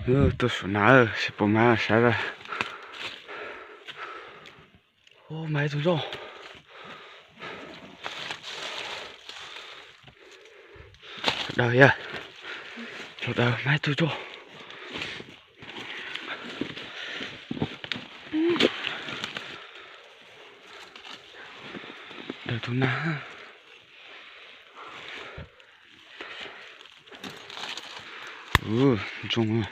Tuaj saum nas seb puas mag saib a. Ub, mag ib tug zoj. Sawv daws yog, sawv daws mag ib tug zoj. Daws tus nag. Ntsoog.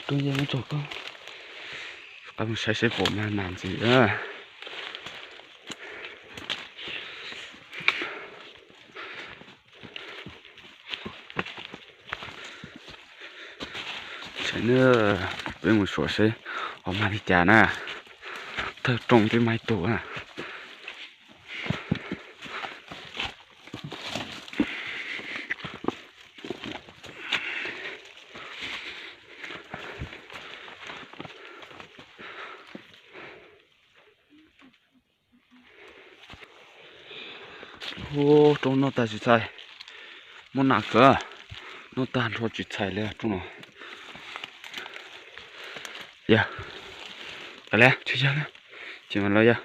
Rooj yeej muab tso koj. Qab mus saib seb puas mag nas ntxiv. Thaum no peb mus xyuas seb ho mag li cas na. Thawj rooj twb mag ib tug na. Ub, rooj noj tag tsis txhais. Muab nas kawg. Noj tag nrho tsis txhais li rooj no. Yog, kav liam, tsis yog li, tsis mas los yog.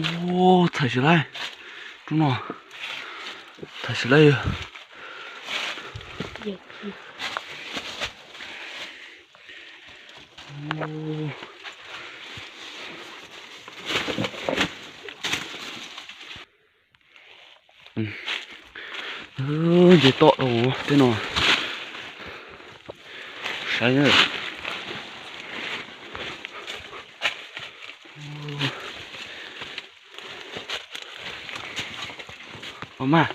Ub, txhais tsis laib. Rooj no txhais tsis laib. Nce toj rau tej no. Saib. Ua mas.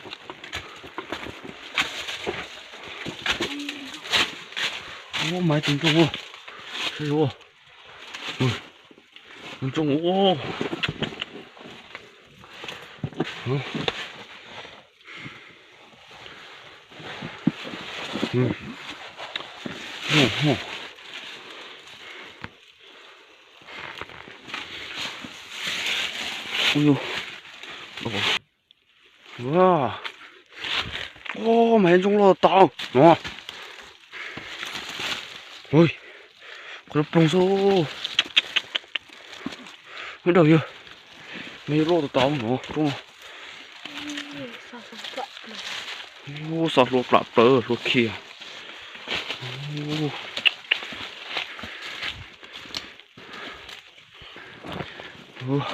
Ua mas tus ntsoog ua. Saib ua. Tus ntsoog ua. Ub, mas ntsoog loj tau no. Qhov ploog xwb. Daws yog, mas yog loj tau tau no rooj. Ub, xa hlua plam plaws hlua khiav. Ub,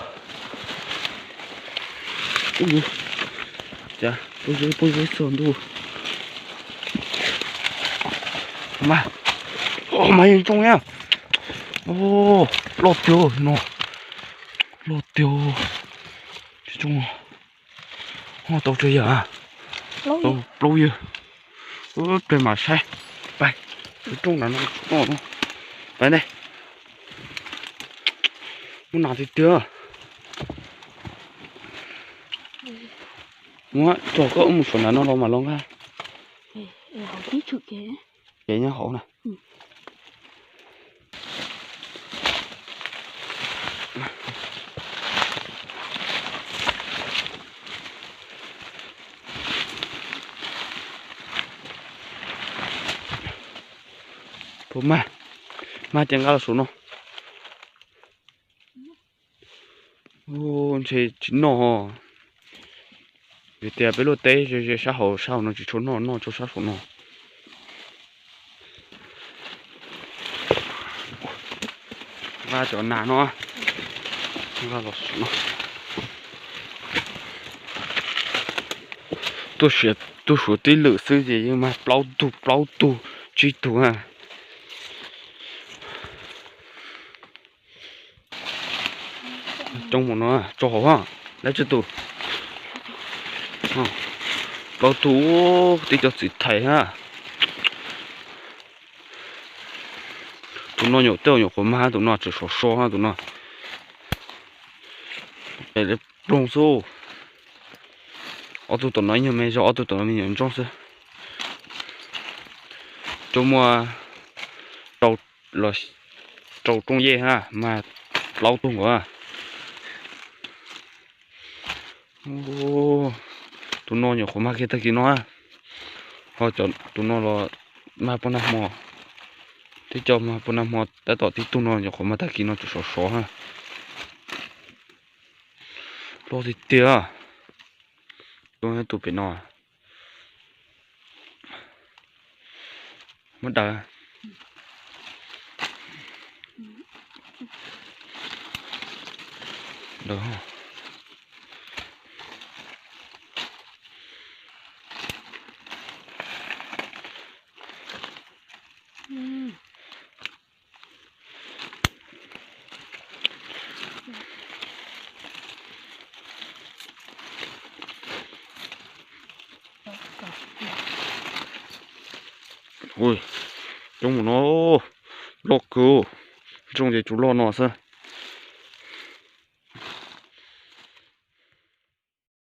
cas poob zeb poob zeb txog ntuj. Mas, mas yeej tsoo na. Loj tiag no, loj tiag. Tsis tsoo, ho tau tsawg yam? Tau plaub yam. Peb mam saib. Pais, rooj nram no, pais ne. Muaj nas tiag tiag. Muab tso koj wb mus saum nram no los mam los nqa. Ces nyob hauv na. Puas mag? Mag ces nqa los saum no. Ntshe tsis noj. Vim tias peb luaj teb ze ze sab hauv, sab hauv no tsis tshua noj, noj tshua sab saum no. Nqa cov nas no, nqa los saum no. Tuaj siav, tuaj suav tib lwm xwb ces yeej mag plaub tug, plaub tug, tsib tug na. Coob mus no, tso hauv ha, dab tsi tus? Plaub tug, tib co txiv thais ha. Tus no nyuam tej nyuam qhuav mag, tus no tseem sov so ha tus no. Ploog xwb. Ob tug tom no ib nyuag me zog, ob tug tom no me nyuam ntsoog xwb. Cov muaj rau, rau rooj yej ha, mag plaub tug nkaus. Tus no nyuam qhuav mag kiag tag kis no, ho cov tus no los mag puag nag hmo, tib co mag puag nag hmo, tab tom tib tug no nyuam qhuav mag tag kis no tseem sov sov ha. Loj tiag tiag. Tus pem no muab daws. Coob mus no, loj kawg. Zoo ces tsuas loj no xwb.